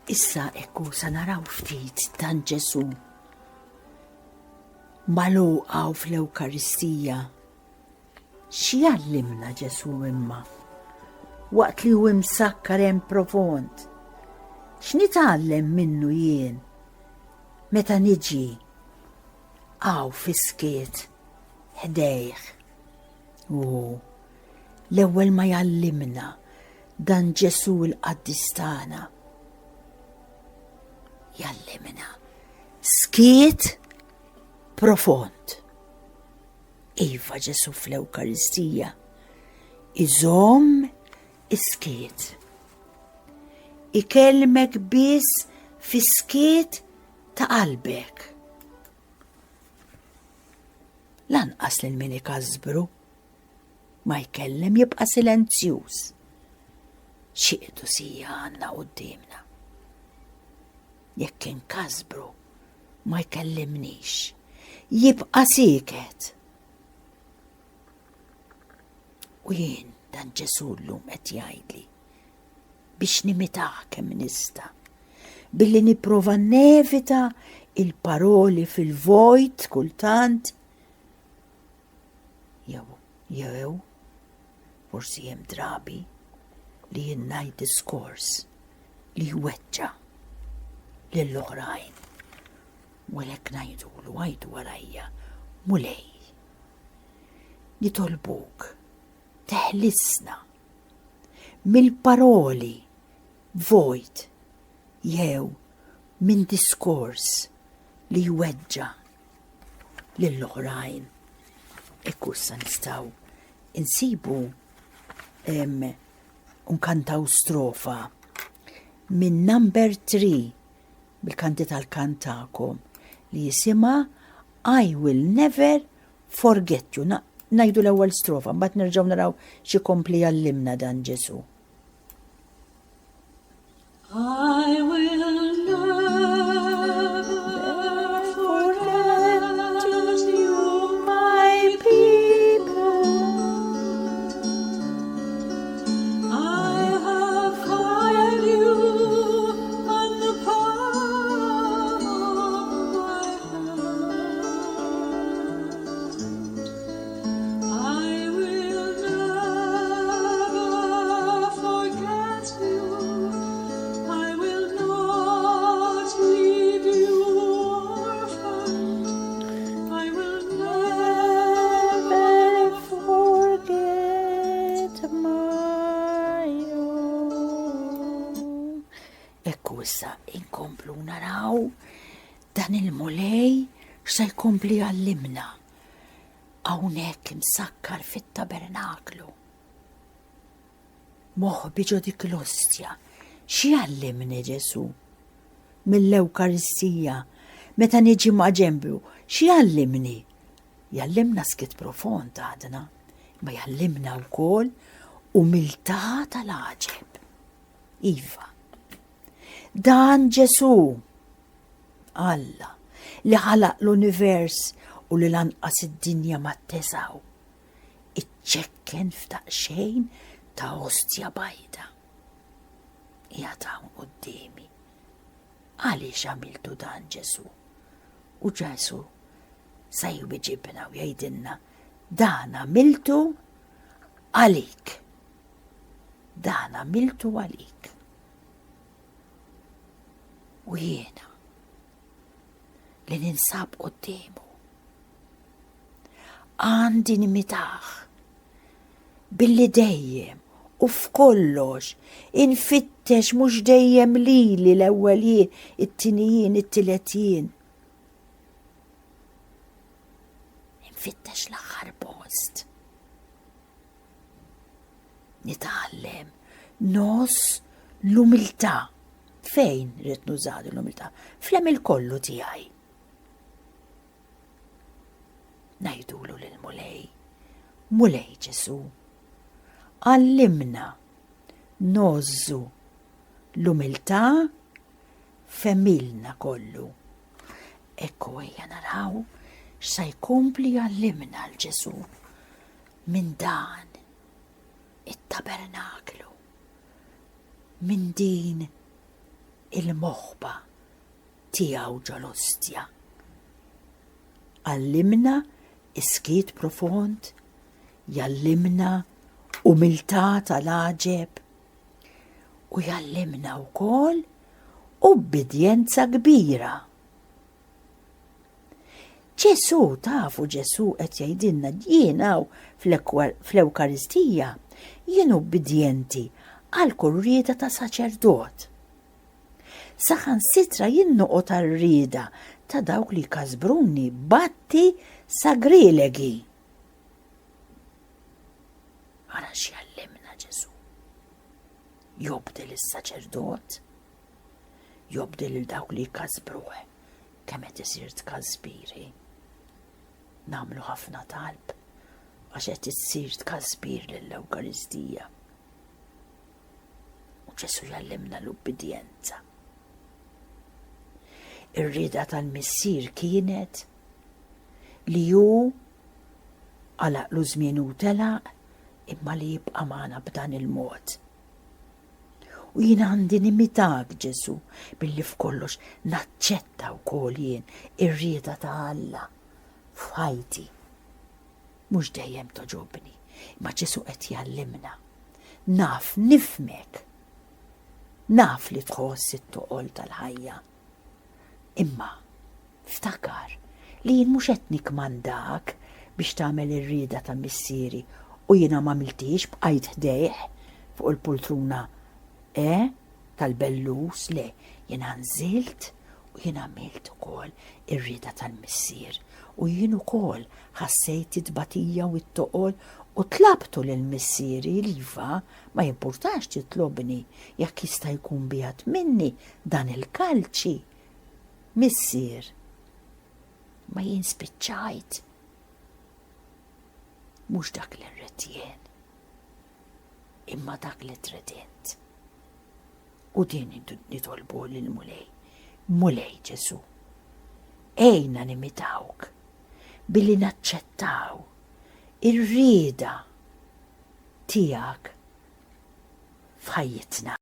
Issa ekku sa naraw ftit dan Ġesù magħluqa u fl-Ewkaristija. X'jgħallimna Ġesù imma waqt li hu imsakkar hemm profond? X'nitgħallem minnu jien meta niġi hawn fis-skiet ħdejh? U l-ewwel ma jgħallimna dan Ġesù l-qaddis tagħna. Jgħallimna skiet profond. Iva Ġesù fl-Ewkaristija iżomm is-skiet. Ikellmek biss fis-skiet ta' qalbek. Lanqas lil min ikasbru ma jkellem jibqa' silenzjuż. Xi qdusija għandna quddiemna. Jekk inkasbru ma jkellimnix, jibqa' sieket. U jien dan Ġesù llum qed jgħidli biex nimitah kemm nista' billi nipprova nevita il-paroli fil-vojt kultant jew jew forsi hemm drabi li jien ngħid diskors li jweġġa' lill-oħrajn. U għalhekk ngħidulu għajdu warajja, Mulej, nitolbuk teħlisna mill-paroli vojt jew minn diskors li jweġġa' lill-oħrajn. Ekku issa nistgħu insibu nkantaw strofa minn number 3 bil-kanti tal-kantakom li jisimha I will never forget you. Najdu l-ewwel strofa, mbagħad nerġgħu naraw xi kompli jgħallimna dan Ġesù. I will never forget you, my people. I have hid you on the palm of my hand. I will never forget you. I will not leave you orphaned. I will never forget my own. Ekku issa inkomplu naraw dan il-Mulej x'se jkompli jgħallimna hawnhekk imsakkar fit-tabernaklu. Moħbi ġo dik l-ostja. X'jgħallimni Ġesù? Mill-Ewkaristija, meta niġi ma' ġenbu, x'jgħallimni? Jgħallimna skiet profond għadna, ma jgħallimna wkoll umiltà tal-għaġeb. Iva, dan Ġesù, Alla, li ħalaq l-univers u li lanqas id-dinja ma tesaw, iċċekken f'daqsxejn ta' ostja bajda. Qiegħed hawn quddiemi. Għaliex għamiltu dan Ġesù? U Ġesù sa jwiġibna u jgħidilna dan għamiltu għalik. Dan għamiltu għalik. U jiena li ninsab quddiemu għandi nimitah billi dejjem u f'kollox infittex mhux dejjem lili l-ewwel jien, it-tieni jien, it-tielet jien. Infittex l-aħħar post. Nitgħallem nos l-umiltà. Fejn rrid nuża l-umiltà? Fl-għemil kollu tiegħi. Ngħidulu lill-Mulej, Mulej Ġesù, għallimna ngħożżu l-umiltà f'għemilna kollu. Ekku ejja naraw x'sa jkompli jgħallimna l-Ġesù minn dan it-tabernaklu, minn din. il-moħba tiegħu ġol-ostja. Għallimna is-skiet profond, jgħallimna umiltà tal-għaġeb u jgħallimna wkoll ubbidjenza kbira. Ġesù, tafu Ġesù qed jgħidilna jien hawn fl-Ewkaristija jien ubbidjenti għal kull rieda ta' saċerdot. Saħansitra jien noqgħod għar-rieda ta' dawk li jkasbruni b'atti sagrilegi. Ara x'jgħallimna Ġesù. Jobdi lis-saċerdot, jobdi lil dawk li jkasbruh kemm qed isir tkasbiri. Nagħmlu ħafna talb għax qed issir tkasbir lill-Ewkaristija. U Ġesù jgħallimna l-ubbidjenza. Ir-rieda tal-Missier kienet li hu għalaqlu żmien u telaq imma li jibqa' magħna b'dan il-mod. U jien għandi nimitak Ġesù billi f'kollox naċċetta wkoll jien ir-rieda ta' Alla f'ħajti. Mhux dejjem toġobni, imma Ġesù qed jgħallimna. Naf nifhmek. Naf li tħoss it-toqol tal-ħajja. Imma ftakar li jien mhux qed nikkmandak biex tagħmel ir-rieda ta' Missieri u jiena m'għamilthiex bqajt ħdejh fuq il-pultruna eh tal-bellus, le, jiena nżilt u jien għamilt ukoll ir-rieda tal-Missier u jien ukoll ħassejt it-tbatija u t-toqol u tlabtu lil Missieri li iva, ma jimpurtax titlobni jekk jista' jkun biegħed minni dan il-kalċi. Missier, ma jien spiċċajt. Mhux dak li rrid jien, imma dak li trid int. U din nitolbu lill-Mulej. Mulej Ġesù, ejna nimitawk billi naċċettaw ir-rieda tiegħek f'ħajjitna.